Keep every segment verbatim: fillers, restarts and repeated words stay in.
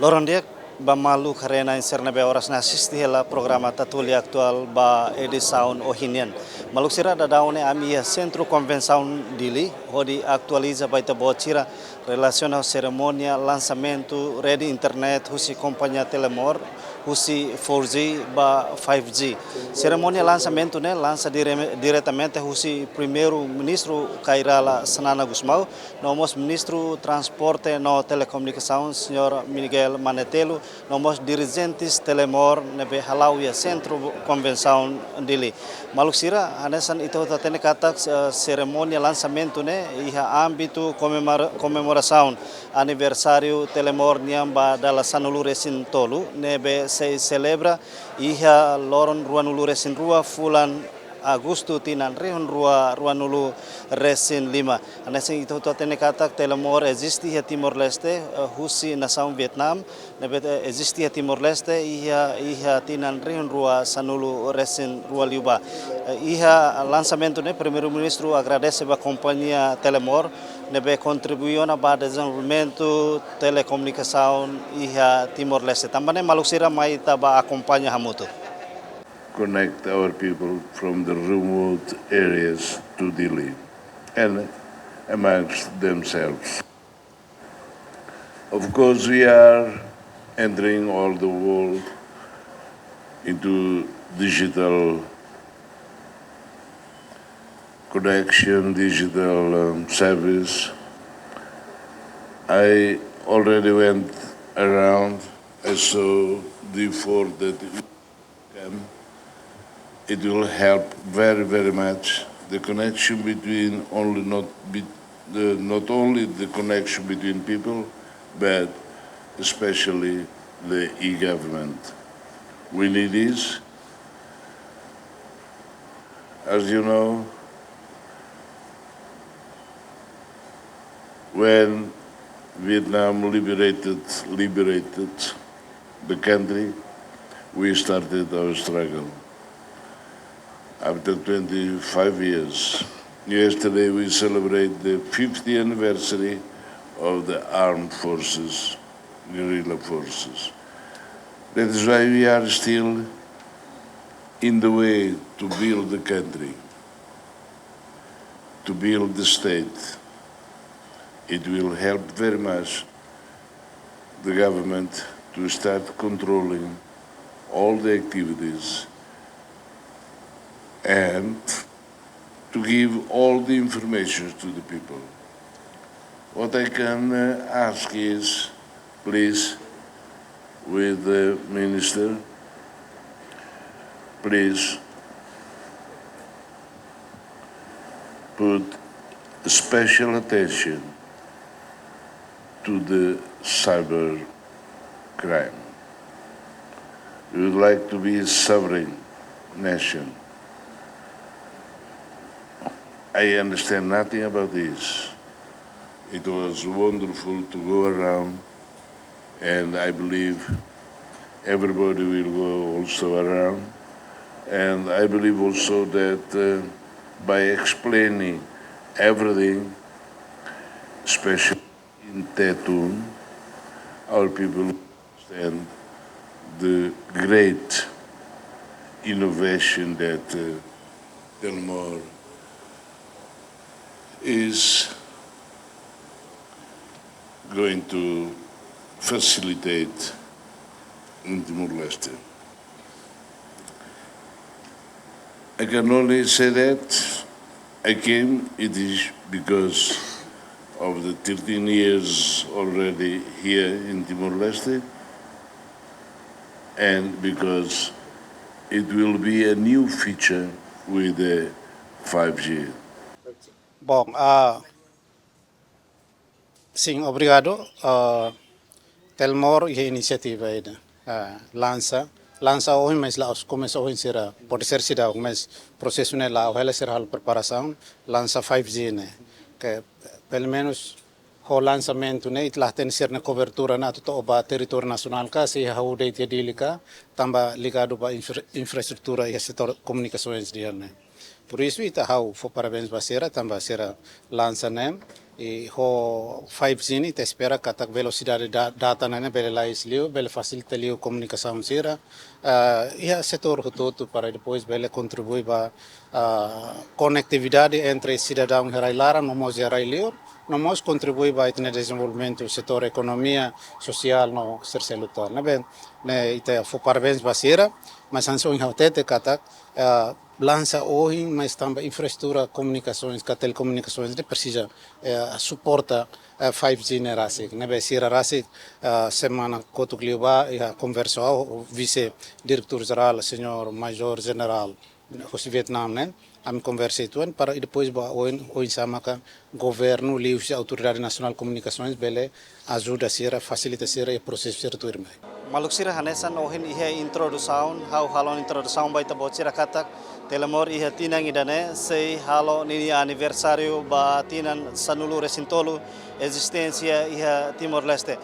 Loron di'ak ba maluk haree-na'in sira ne'ebé oras ne'e asiste hela programa Tatoli Atuál ba edisaun ohin nian. Maluk sira, daudaun ne'e ami iha Sentru Konvensaun Dili, hodi atualiza ba ita-boot sira relasiona ho serimónia lansamentu rede internet husi kompañia Telemor, husi four G ba five G. Serimónia lansamentu ne'e lansa dire-, diretamente husi Primeiru-Ministru Kay Rala Xanana Gusmão, no mós Ministru Transporte no Telekomunikasaun, Señór Miguel Manetelu, no mós dirijentes Telemor ne'ebé hala'o iha Sentru Konvensaun Dili. Maluk sira, hanesan ita hotu hatene katak, eh, serimónia lansamentu ne'e iha ámbitu komemora-, komemorasaun aniversáriu Telemor nian ba dala sanulu-resin-tolu, ne'ebé sei selebra iha loron ruanulu-resin-rua fulan Agostu tinan rihun rua, ruanulu-resin-lima. Hanesan ita hotu hatene katak Telemor eziste iha Timor-Leste, eh, husi nasaun Vietnam, ne'ebé, eh, eziste iha Timor-Leste iha, iha tinan rihun rua sanulu-resin-rua liubá. Eh, iha lansamentu ne'e Primeiru-Ministru agradese ba kompañia Telemor ne'ebé kontribui ona ba dezenvolvimentu telekomunikasaun iha Timor-Leste. Tanba ne'e maluk sira mai ita bá akompaña hamutuk. Connect our people from the remote areas to Dili and amongst themselves. Of course, we are entering all the world into digital connection, digital, um, service. I already went around, I saw the effort that it can, it will help very, very much the connection between only not be, the, not only the connection between people, but especially the e-government. We need this. As you know, when Vietnam liberated, liberated the country, we started our struggle. After twenty-five years, yesterday we celebrate the fiftieth anniversary of the armed forces, guerrilla forces. That is why we are still in the way to build the country, to build the state. It will help very much the government to start controlling all the activities and to give all the information to the people. What I can, uh, ask is, please, with the minister, please put special attention to the cyber crime. We would like to be a sovereign nation. I understand nothing about this. It was wonderful to go around, and I believe everybody will go also around. And I believe also that, uh, by explaining everything, especially in Tetun, our people understand the great innovation that, uh, Telemor is going to facilitate in Timor-Leste. I can only say that I came, it is because of the thirteen years already here in Timor-Leste, and because it will be a new feature with the five G. Bom, ah, sim, obrigado. Ah, Telemor iha inisiativa ida, ah, lansa, lansa ohin, mas la'ós komesa ohin, sira pode ser seidauk, mas prosesu ne'e la'o hela, sira halo preparasaun, lansa five G ne'e. Ke, pelumenus, ho lansamentu ne'e, ita la hatene sira-nia kobertura ne'e atu to'o ba territóriu nasionál ka, se iha ha'u de'it iha Dili ka, tanba ligadu ba infra-, infraestrutura iha setór komunikasoens nian ne'e. Por isso, ita, ha'u fó parabéns ba sira, tanba sira lansa ne'e, I ho five G ne'e ita espera katak velosidade da data ne'e bele lais liu, bele fasilita liu komunikasaun sira, ah, iha setór hotu-hotu para depois bele kontribui ba, ah, konektividade entre sidadaun iha rai-laran no mós iha rai-liur, no mós kontribui ba ita-nia dezenvolvimentu setór ekonomia, sosiál no sira seluk tan. Ne'ebé, ne'e ita fó parabéns ba sira, mas hanesan ohin ha'u hatete katak, ah, lansa ohin, mas tanba infraestrutura komunikasoens, ka telekomunikasoens ne'e presiza, eh, suporta, eh, five G ne'e rasik. Ne'ebé sira rasik, eh, semana kotuk liubá, iha konversa ho Vise Diretór Jerál, Señór Majór Jenerál husi Vietname ne'e, ami konversa uitoan para depois ba oin, oinsá maka governu liuhusi Autoridade Nasionál Komunikasoens bele ajuda sira, fasilita sira iha prosesu sira tuirmai. Maluk sira, hanesan ohin iha introdusaun, ha'u halo introdusaun ba ita-boot sira katak Telemor iha tinan ida-ne'e sei halo ninia aniversáriu ba tinan sanulu-resin-tolu ezisténsia iha Timor-Leste.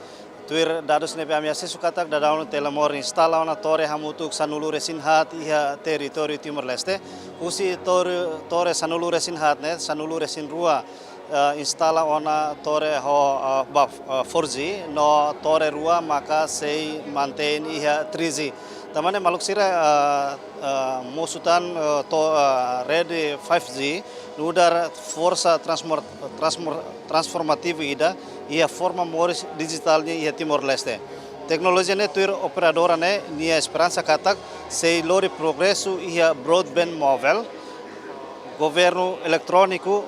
Tuir dadus ne'ebé ami asesu katak daudaun Telemor instala ona tore hamutuk sanulu-resin-haat iha territóriu Timor-Leste. Husi tore, tore sanulu-resin-haat ne'e, sanulu-resin-rua, eh, instala ona tore ho, eh, ba, eh, four G, no tore rua maka sei mantein iha three G. Tanba ne'e maluk sira, eh, eh, mosu tan, eh, to, eh, rede five G nu'udar forsa transmor-, transmor-, transformativu ida iha forma moris dijitál nian iha Timor-Leste. Teknolojia ne'e tuir operadora ne'e nia esperansa katak sei lori progresu iha broadband móvel, governu eletróniku,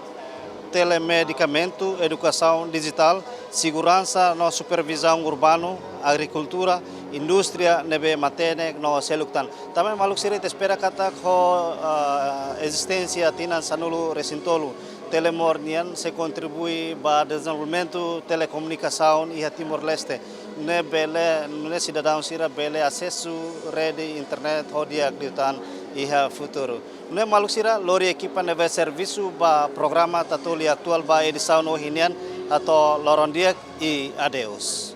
telemedikamentu, edukasaun dijitál, seguransa no supervizaun urbanu, agrikultura, indústria ne'ebé matenek no seluk tan. Tanba ne'e maluk sira, ita espera katak ho, ah, ezisténsia tinan sanulu-resin-tolu Telemor nian sei kontribui ba dezenvolvimentu telekomunikasaun iha Timor-Leste. Ne'e bele, nune'e sidadaun sira bele asesu rede internet ho di'ak liután iha futuru. Nune'e maluk sira, lori ekipa ne'ebé servisu ba programa Tatoli Atuál ba edisaun ohin nian, hato'o loron di'ak i adeus.